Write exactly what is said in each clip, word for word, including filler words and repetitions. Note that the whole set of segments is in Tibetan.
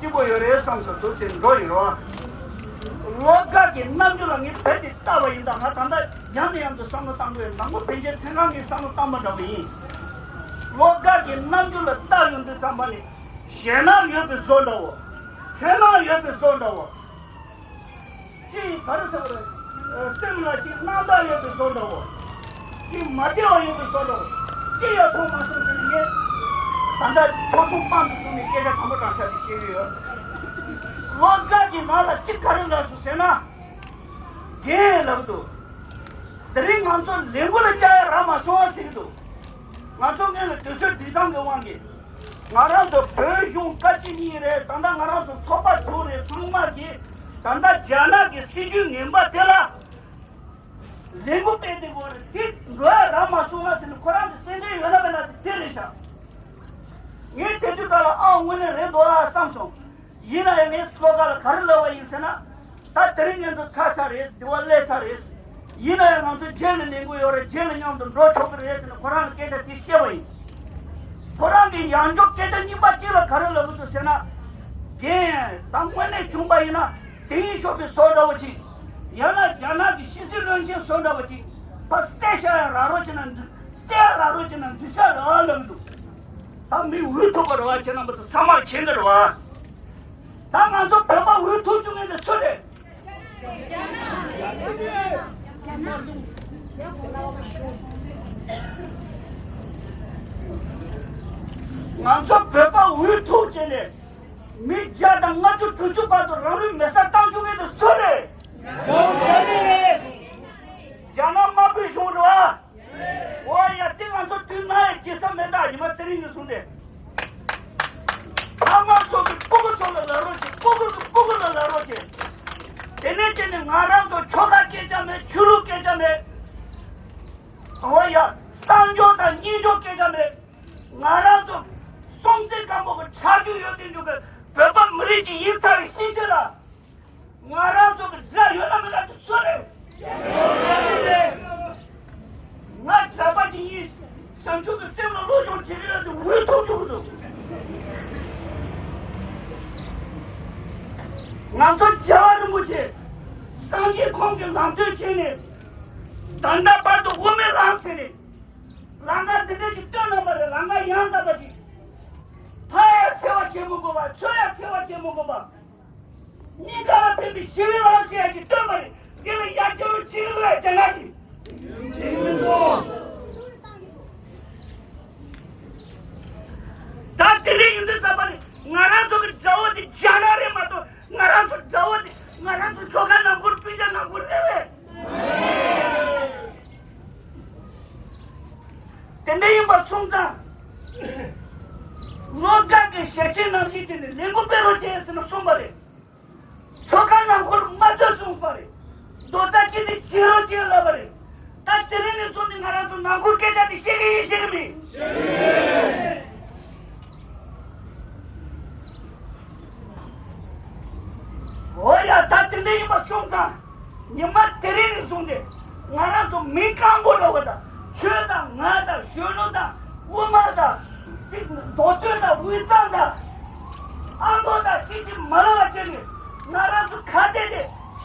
སྐྱིད་པོ་ཡོད་རེད་བསམ་སོང་། འདུག་སེ་འགྲོ་ཡིན་རོ། ལོ་འགའ་གི་རྣམ་འགྱུར་ལ་ངས་རྦད་དེ་བལྟས་པ་ཡིན། ད་ང་ད་ལྟ་ཡང་ནས་ཡང་དུ་བསམ་བློ་བཏང་དགོས། མདང་དགོང་ཕལ་ཆེར་མཚན་གང་གི་བསམ་བློ་བཏང་པ་འདྲ་པོ་ཡིན། ལོ་འགའ་གི་རྣམ་འགྱུར་ལ་བལྟ་ཡོང་དུས་ཙམ་པ་ནས་ཞེད་སྣང་ཡོད་པའི་བཟོ་འདྲ་བོ། འཚེར་སྣང་ཡོད་པའི་བཟོ་འདྲ་བོ། ཅི་ཡིན་ག་རེ་ཟེར་བ་རེད། ཨ། སེམས་ལ་ཅིག་སྣང་དག་ཡོད་པའི་བཟོ་འདྲ་བོ། ཅིག་མ་བདེ་བ་ཡོད་པའི་བཟོ་འདྲ་བོ། ཅི་ཡང་མཐོང་མ་སོང་ཟེར་ནས་ངས་ད་ལྟ་ཆོལ་གསུམ་དཔང་དུ་བཟུང་ནས་སྐད་ཆ་དྲང་པོ་དྲང་བཞག་ཅིག་བཤད་ཀྱི་ཡོད། ལོ་གསར་གྱི་ནང་ལ་ཅི་ག་རེ་ལབ་སོང་ཟེར་ན། རྒན་ལབ་འདུག་དེ་རིང་ང་ཚོ་ལས་འགུལ་ལ་བཅར་ཡ་རག་མ་སོང་བ་ཟེར་གྱི་འདུག་ང་ཚོ་སྔོན་ལ་དུས་ཚོད་སྒྲིག་སྟངས་ཀྱི་དབང་གིས། ང་རང་ཚོ་བོད་གཞུང་བཀའ་སྤྱི་གཉིས་རེད། ད་ལྟ་ང་རང་ཚོ་ཚོགས་པ་དྲུག་རེད། ཚང་མ་གིས་ད་ལྟ་རྒྱ་ནག་གི་སྲིད་ཇུས་ངན་པ་དེ་ལ་ལས་འགུལ་སྤེལ་བསྡད་དགོས་རེད། དེ་འགྲོ་ཡ་རག་མ་སོང་ང་ཟེར་ནས་ཁོ་རང་གི་སེམས་ཁྲལ་ཡོད་ན་མེད་ན་དེ་རེད་ཤག་ངས་དེ་དུས་ཀ་ལ་ཨ་དངོས་གནས་རེད་འདུག་ཨ་བསམ་སོང་། ཡིན་ན་ཡང་ངས་ལྷོ་ཁ་ལ་ག་རེ་ལབ་པ་ཡིན་ཟེར་ན། ད་དེ་རིང་ངེད་ཚོ་ཚར་ཚར་རེད། དེ་བ་སླེབས་ཚར་རེད། ཡིན་ན་ཡང་ང་ཚོ་རྗེས་ལ་ལས་འགུལ་ཡོད་རེད། རྗེས་ལ་མཉམ་དུ་འགྲོ་ཆོག་གི་རེད་ཟེར་ནས་ཁོ་རང་ལ་སྐད་ཆ་དེ་བཤད་པ་ཡིན། ཁོ་རང་གིས་ཡང་འཇོག་སྐད་ཆ་གཉིས་པ་གཅིག་ལ་ག་རེ་ལབ་གི་འདུག་ཟེར་ན། རྒན། ད་དངོས་གནས་བྱུང་པ་ཡིན་ན་དེང་ཤོག་པའི་བཟོ་འདྲ་བོ་ཅིག་ཡང་ན་རྒྱ་ནག་གི་ཕྱི་སྲིད་བློན་ཆེན་བཟོ་འདྲ་བོ་ཅིག་ཕར་བསད་བཞག་ཡ་རག་རོགས་བྱས་ན་འགྲིག་བསད་ཡ་རག་རོགས་བྱས་ན་འགྲིག་ས་རེད་ལབ་གི་འདུག་ད་མི་འུ་ཐུག་པ་རེད་བ། ཁྱེད་རྣམ་པ་ཚོ་ཚང་མ་མཁྱེན་གི་རེད་བ། ད་ང་ཚོ་བོད་པ་འུ་ཐུག་བཅུག་མཁན་དེ་སུ་རེད། ང་ཚོ་བོད་པ་འུ་ཐུག་བྱས་ནས་མི་བརྒྱ་དང་ལྔ་བཅུ་དྲུག་ཅུ་བར་དུ་རང་ལུས་མེ་སྲེག་བཏང་བཅུག་མཁན་དེ་སུ་རེད། རྒྱ་ནག་དམར་པོའི་གཞུང་རེད་བ། འོ་ཡ། དེ་ང་ཚོ་དུས་ནམ་ཡང་བརྗེད་ས་མེད། ད་ཉི་མ་དེ་རིང་ནས་བཟུང་སྟེ། ཨ་མ་ཚོ་གི་སྤུ་གུ་ཚོ་ལ་ལབ་རོགས་བྱེད། སྤུ་གུ་གི་སྤུ་གུ་ལ་ལབ་རོགས་བྱེད། དེ་ནས་བྱས་ནས་ང་རང་ཚོ་ཆོལ་ཁ་སྐད་ཆ་མེད། ཆོས་ལུགས་སྐད་ཆ་མེད། འོ་ཡ། གསང་སྦྱོར་དང་སྙན་སྦྱོར་སྐད་ཆ་མེད། ང་རང་ཚོ་སྲོང་བཙན་སྒམ་པོ་གི་ཆ་རྒྱུས་ཡོད་དེ་འདུག་གི་བོད་པ་མི་རིགས་ཀྱི་ཡིག་ཚགས་ཀྱི་ཤེས་བྱ་ལ། ང་རང་ཚོ་གི་དགྲ་ཡོད་ན་མེད་ན་དེ་སུ་རེད། ང་གྲྭ་པ་ཅིག་ཡིན། བྱང་ཆུབ་ཀྱི་སེམས་ལ་བློ་སྦྱོང་བྱེད་ཀྱི་ཡོད་དེ་འུ་ཐུག་བཅུག་གི་འདུག་ང་ཚོ་རྒྱལ་བ་རིན་པོ་ཆེ་སངས་རྒྱས་ཁོང་གི་ལམ་སྟོན་བྱས་ནས་ད་ལྟ་བར་དུ་དབུ་མའི་ལམ་ཟེར་ནས་ལམ་ཁ་འདི་འདྲ་ཅིག་སྟོན་གནང་བ་རེད། ལམ་ཁ་ཡང་དག་པ་ཅིག་ཕར་ཡང་འཚེ་བ་བྱེད་མི་དགོས་པ། ཚུར་ཡང་འཚེ་བ་བྱེད་མི་དགོས་པ། སྙིང་ག་ལ་ཕན་པའི་ཞི་བའི་ལམ་ཟེར་ཡ་ཅིག་སྟོན་པ་རེད། འདི་ལ་ཡ་རྒྱལ་བོ་ཅིག་ལ་རྒྱ་ནག་གི། ད་དེ་རིང་ཡིན་དུས་ཙམ་པ་ནས་ང་རང་ཚོ་གི་དགྲ་བོ་དེ་རྒྱ་ནག་རེད་མ་གཏོགས། ང་རང་ཚོ་དགྲ་བོ་དེ་ང་རང་ཚོ་ཆོལ་ཁ་ནང་ཁུལ་སྤུན་ཆ་ནང་ཁུལ་རེད་བས། དེ་འདྲ་ཡིན་པ་སོང་ཙང་། ལོ་འགའ་གི་ཞལ་ཆད་ནང་བཞིན་བྱས་ནས་ལས་འགུལ་སྤེལ་རོགས་བྱས་ཟེར་ནས་གསུངས་པ་རེད། ཆོལ་ཁ་ནང་ཁུལ་མ་རྩོད་གསུངས་པ་རེད། རྡོག་རྩ་གཅིག་སྒྲིལ་བྱེད་རོགས་བྱས་ལབ་པ་རེད། ད་དེ་རིང་ནས་བཟུང་སྟེ་ང་རང་ཚོ་ནང་ཁུལ་སྐད་ཆ་དེ་བཤད་གི་ཡིན་བཤད་གི་མིན། བཤད་གི་ཡིན། འོ་ཡ། ད་དེ་འདྲ་ཡིན་པ་སོང་ཙང་། ཉི་མ་དེ་རིང་ནས་བཟུང་སྟེ་ང་རང་ཚོ་མི་རྐང་པོ་ར་བ་དང་། ཁྱོད་དང་ང་དང་། གཞོན་ནུ་དང་། དབུ་མ་དང་། ཅིག་མདོ་སྟོད་དང་། དབུས་གཙང་དང་། ཨ་མདོ་དང་། ཅིག་ཅིག་མ་ལ་བ་བྱས་ནས་ང་རང་ཚོ་ཁ་གཏད་དེ་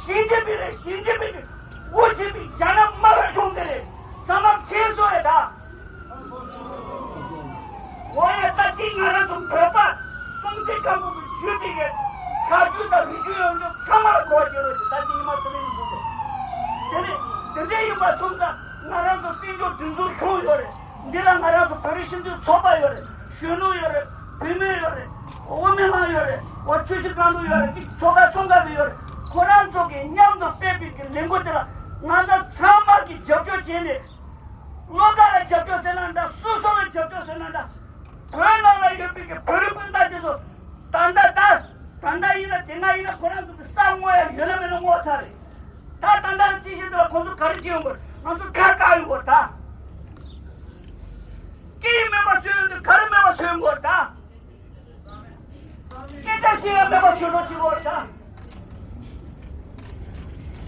གཞིས་བྱེས་སྤུན་རེད། གཞིས་བྱེས་སྤུན་རེད། དབུ་བྱེད་པའི་རྒྱ་ནག་དམར་པོའི་གཞུང་དེ་རེད། ཚང་མ་མཁྱེན་སོང་ཡ་ད། འོ་ཡ། ད་འདི་ང་རང་ཚོ་བོད་པ་སྲོང་བཙན་སྒམ་པོ་གི་རྒྱུད་འདི་གའི་ཆ་རྒྱུས་དང་རིགས་རྒྱུད་ཡོངས་རྫོགས་ཚང་མར་གོ་བ་བྱེད་རོགས་གྱིས། ད་འདི་ཉི་མ་དེ་རིང་འདུག་གོ། དེ་ནས་དེ་འདྲ་ཡིན་པ་སོང་ཙང་ང་རང་ཚོ་བཙན་བྱོལ་སྒྲིག་འཛུགས་ཁོངས་ཡོད་རེད། འདི་ལ་ང་རང་ཚོ་བོད་རིགས་སྤྱི་མཐུན་ཚོགས་པ་ཡོད་རེད། གཞོན་ནུ་ཡོད་རེད། བུད་མེད་ཡོད་རེད། དབུ་མའི་ལམ་ཡོད་རེད། འོ་ཆུ་བཞི་སྒང་དྲུག་ཡོད་རེད། ཅིག་ཆོལ་ཁ་གསུམ་ཀ་གི་ཡོད་རེད། ཁོ་རང་ཚོ་གིས་མཉམ་དུ་སྤེལ་བའི་གི་ལས་འགུལ་དེ་ལ་ང་ཚོ་ཚང་མ་གིས་རྒྱབ་སྐྱོར་བྱས་ནས། བློ་དགའ་ལ་རྒྱབ་སྐྱོར་ཟེར་ན་འདྲ། སོ་སོ་ལ་རྒྱབ་སྐྱོར་ཟེར་ན་འདྲ། བོད་ནང་ལ་ཡོད་པའི་གི་བོད་རིགས་སྤུན་ཟླ་དེ་ཚོ་ད་ལྟ་ད་ད་ལྟ་ཡིན་ན་དེ་སྔ་ཡིན་ན་ཁོ་རང་ཚོ་གི་ས་བསྔོག་ཡ་ཡོད་ན་མེད་ན་བསྔོག་ཚར་རེད། ད་ད་ལྟ་རྩིས་བཞིན་དུ་ཁོང་ཚོ་ག་རེ་བྱེད་ཡོང་དགོས། ང་ཚོ་ཁ་བཀག་ཡོང་དགོས། ད་སྐད་ཡིག་མེད་པ་བཟོས་ཡོང་དུས་ག་རེ་མེད་པ་བཟོས་ཡོང་དགོས། ད། སྐད་ཆ་བཤད་ཡ་མེད་པ་བཟོས་འགྲོ་གི་ཡོད་རེད་ད།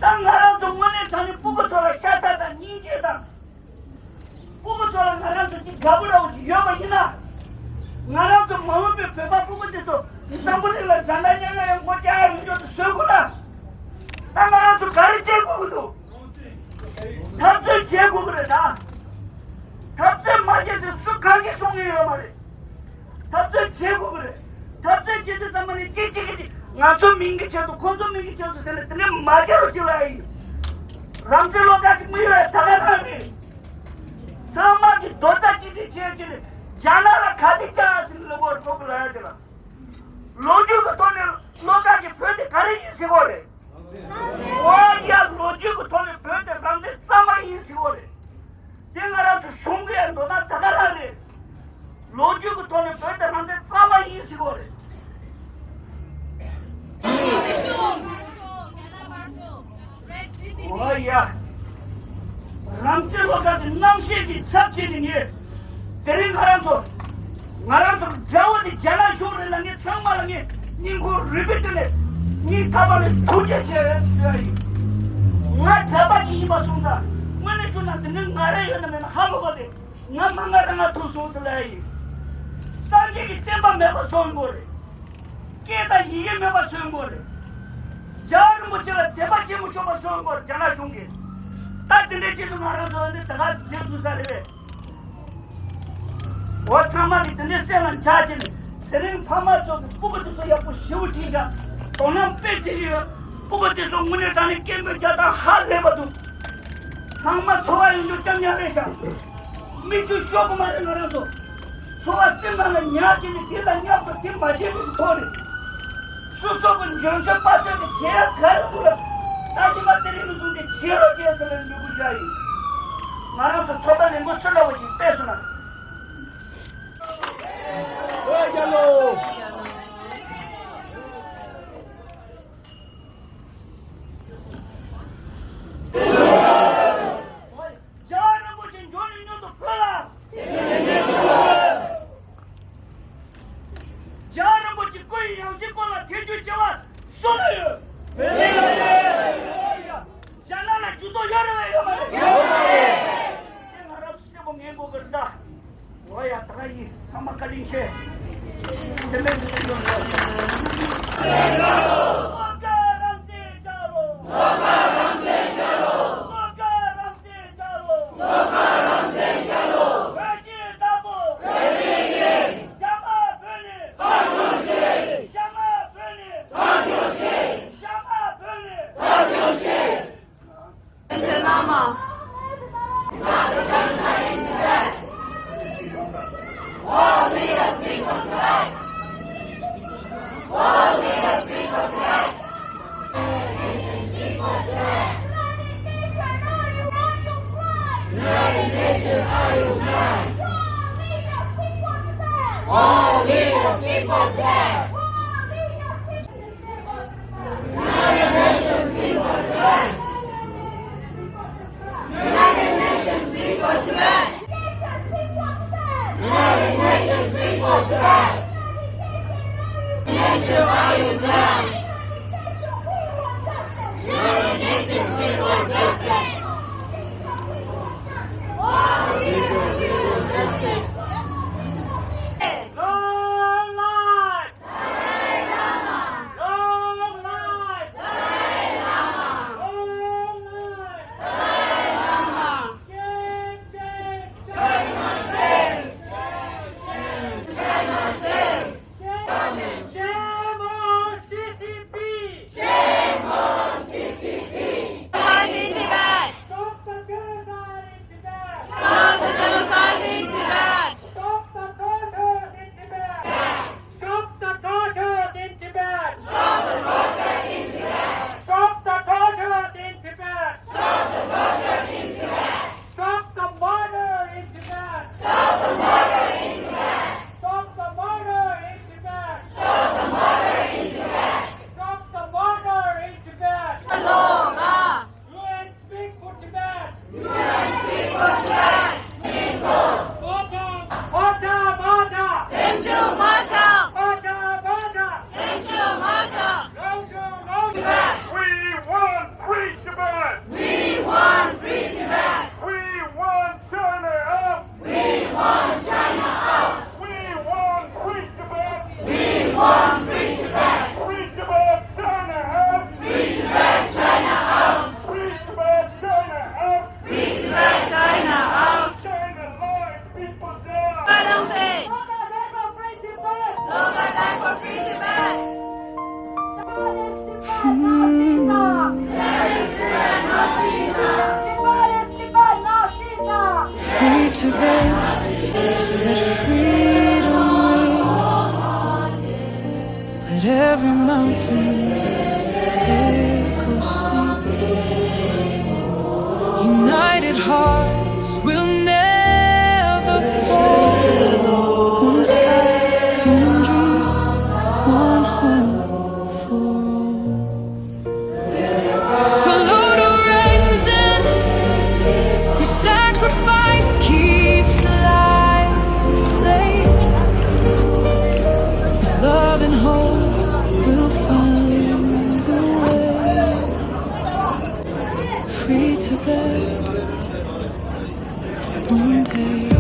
ད་ང་རང་ཚོ་དངོས་གནས་དྲང་གནས་སྤུ་གུ་ཚོ་ལ་ཤ་ཚ་དང་སྙིང་རྗེ་དང་། སྤུ་གུ་ཚོ་ལ་ང་རང་ཚོ་གཅིག་དགའ་པོ་འདྲ་བོ་ཅིག་ཡོད་པ་ཡིན་ན། ང་རང་ཚོ་མ་འོངས་པའི་བོད་པ་སྤུ་གུ་དེ་ཚོ་ སམ་བྷོ་ཊ་ལ་ཛ་དྲག་ཉག་ཉག་ཡང་སྒོ་བཅག་ཡོང་རྒྱུ་དེ་བཟོ་དགོས་ན། ད་ང་རང་ཚོ་ག་རེ་བྱེད་དགོས་ཀྱི་འདུག་འཐབ་རྩོད་བྱེད་དགོས་ཀྱི་རེད་ད། འཐབ་རྩོད་མ་བྱས་ཟེར་སུ་གང་ཅི་གསུང་གི་ཡོད་མ་རེད། འཐབ་རྩོད་བྱེད་དགོས་ཀྱི་རེད། འཐབ་རྩོད་བྱེད་དུས་ཙམ་པ་ནས་གཅིག་གཅིག་གིས་ང་ཚོ་མིང་གི་ཆེད་དུ་ཁོ་ཚོ་མིང་གི་ཆེད་དུ་ཟེར་ནས་དེ་འདྲ་མ་བྱེད་རོགས་བྱེད་ལ་ཡིན། རང་བཙན་བློ་དགའ་གི་དམིགས་ཡུལ་ད་ག་རང་རེད། ཚང་མ་གི་རྡོག་རྩ་གཅིག་སྒྲིལ་བྱས་བྱས་ནས་རྒྱ་ནག་ལ་ག་དེ་བཅག་ཟིན་ལ་གོར་ཐོབ་ལ་ཡ་དེ་ལ། ལོ་རྒྱུས་ཀྱི་ཐོག་ནས་བློ་དགའ་གི་བོད་དེ་ག་རེ་ཡིན་ཟེར་གོ་རེད། འོ་ཡ་ལོ་རྒྱུས་ཀྱི་ཐོག་ནས་བོད་དེ་རང་བཙན་གཙང་མ་ཡིན་ཟེར་གོ་རེད། དེ་ང་རང་ཚོ་གཞུང་གི་འདོད་སྟངས་ད་ག་རང་རེད། ལོ་རྒྱུས་ཀྱི་ཐོག་ནས་བོད་དེ་རང་བཙན་གཙང་མ་ཡིན་ཟེར་གོ་རེད། འོ་ཡ། རང་བཙན་བློ་དགའ་གི་རྣམ་ཤེས་ཀྱི་ཚབ་བྱས་ནས་ངས། དེ་རིང་ང་རང་ཚོ། ང་རང་ཚོ་དགྲ་བོ་དེ་རྒྱ་ནག་གཞུང་རེད་ལ་ངས་ཚང་མ་ལ་ངས་སྙིང་ཁོང་རུས་པའི་གཏིང་ནས་སྙིང་ཐག་པ་ནས་ཐུགས་རྗེ་ཆེ་ཞུ་ཡ་ཡིན། ང་དད་པ་ཅིག་ཡིན་པ་སོང་ཙང་དངོས་གནས་བྱུང་ན་དེ་འདྲའི་ང་རེ་ཡོད་ན་མེད་ན་ཧ་མ་གོ་སྟེ། ང་མ་ང་རང་ང་ཐུག་སོང་ཟེར་ལ་ཡིན། སངས་རྒྱས་ཀྱི་བསྟན་པ་མེད་པ་བཟོ་དགོས་རེད། སྐད་དང་ཡི་གེ་མེད་པ་བཟོ་དགོས་རེད། རྒྱལ་བ་རིན་པོ་ཆེ་ལ་དད་པ་ཆེན་པོ་ཆོག་པ་བཟོ་དགོས་རེད་རྒྱ་ནག་གཞུང་གིས། ད་དེ་འདྲའི་ཆེད་དུ་ང་རང་ཚོ་འདི་ད་ག་བྱེད་ཐུབ་ས་རེད་པས། འོ་ཚང་མ་གིས་དེ་འདྲའི་སེམས་ལ་འཇགས་བྱས་ནས་དེ་རིང་ཕ་མ་ཚོ་གི་སྤུ་གུ་དེ་ཚོ་ཡག་པོ་ཞེ་པོ་ཁྲིད་བཞག་དོ་སྣང་དཔེ་བྱེད་ཀྱི་ཡོད། སྤུ་གུ་དེ་ཚོ་དངོས་གནས་དྲང་གནས་སྐད་འབོད་རྒྱག་སྟངས་ཧ་ལས་པ་འདུག་ཚང་མ་འཚོ་བ་ཡོང་རྒྱུ་སྐྱབས་ཉག་རེད་ཤག་མིག་ཆུ་ཤོར་གི་མ་རེད་ང་རང་ཚོ། འཚོ་བ་སེམས་ནང་ལ་ཉར་བྱས་ནས་དེ་དང་མཉམ་དུ་དེ་མ་བྱས་པའི་ཐོག་ནས། སོ་སོ་གི་འཇོན་ཆ་དཔའ་ཆ་དེ་བྱེད་ཡ་ག་རེ་འདུག་ལ། ད་ཉི་མ་དེ་རིང་ནས་བཟུང་སྟེ་བྱེད་རོགས་བྱས་ཟེར་ནས་འབོད་སྐུལ་བྱ་ཡིན། ང་རང་ཚོ་ཚོགས་པ་ལས་འགུལ་སུ་འདྲ་བོ་ཞིག་སྤེལ་སོང་ན། ཨོ་རྒྱལ་ལོ། རྒྱལ་བ་རིན་པོ་ཆེ་འབྱོར་ནས་མྱུར་དུ་བོད་ལ། རྒྱལ་བ་རིན་པོ་ཆེ་སྐུ་ཡི་ཡང་སྲིད་སྐོར་ལ་ཐེ་བྱུས་བྱེད་པ་སུ་ལ་ཡོད། བོད་ལ་ཡོད། རྒྱ་ནག་ལ་ཇུས་གཏོགས་ཡོད་རེད་པས་ཡོད་མ་རེད། ཡོད་མ་རེད། ང་རང་གསལ་པོ་ངེས་འགོག་གི་རེད་ད། འོ་ཡ་ད་ག་ཡིན། ཚང་མ་བཀའ་དྲིན་ཆེ། འདི་མེད་འདི་མེད། All leaders speak for Tibet. All leaders speak for Tibet. United Nations, are you blind? All leaders speak for Tibet. United Nations speak for Tibet. United Nations speak for Tibet. United Nations speak for Tibet. Nations are united. United Nations speak for justice. All people speak for justice. Long life! Long life! Long life! Long life! Shame, shame, shame! Shame, shame, shame! Shame! Shame on C C P! Every mountain echo sing. United hearts will never fall. One sky, one dream, one home for all. Follow the rains and your sacrifice keeps alive the flame. With love and hope, we'll find the way. Free Tibet, one day.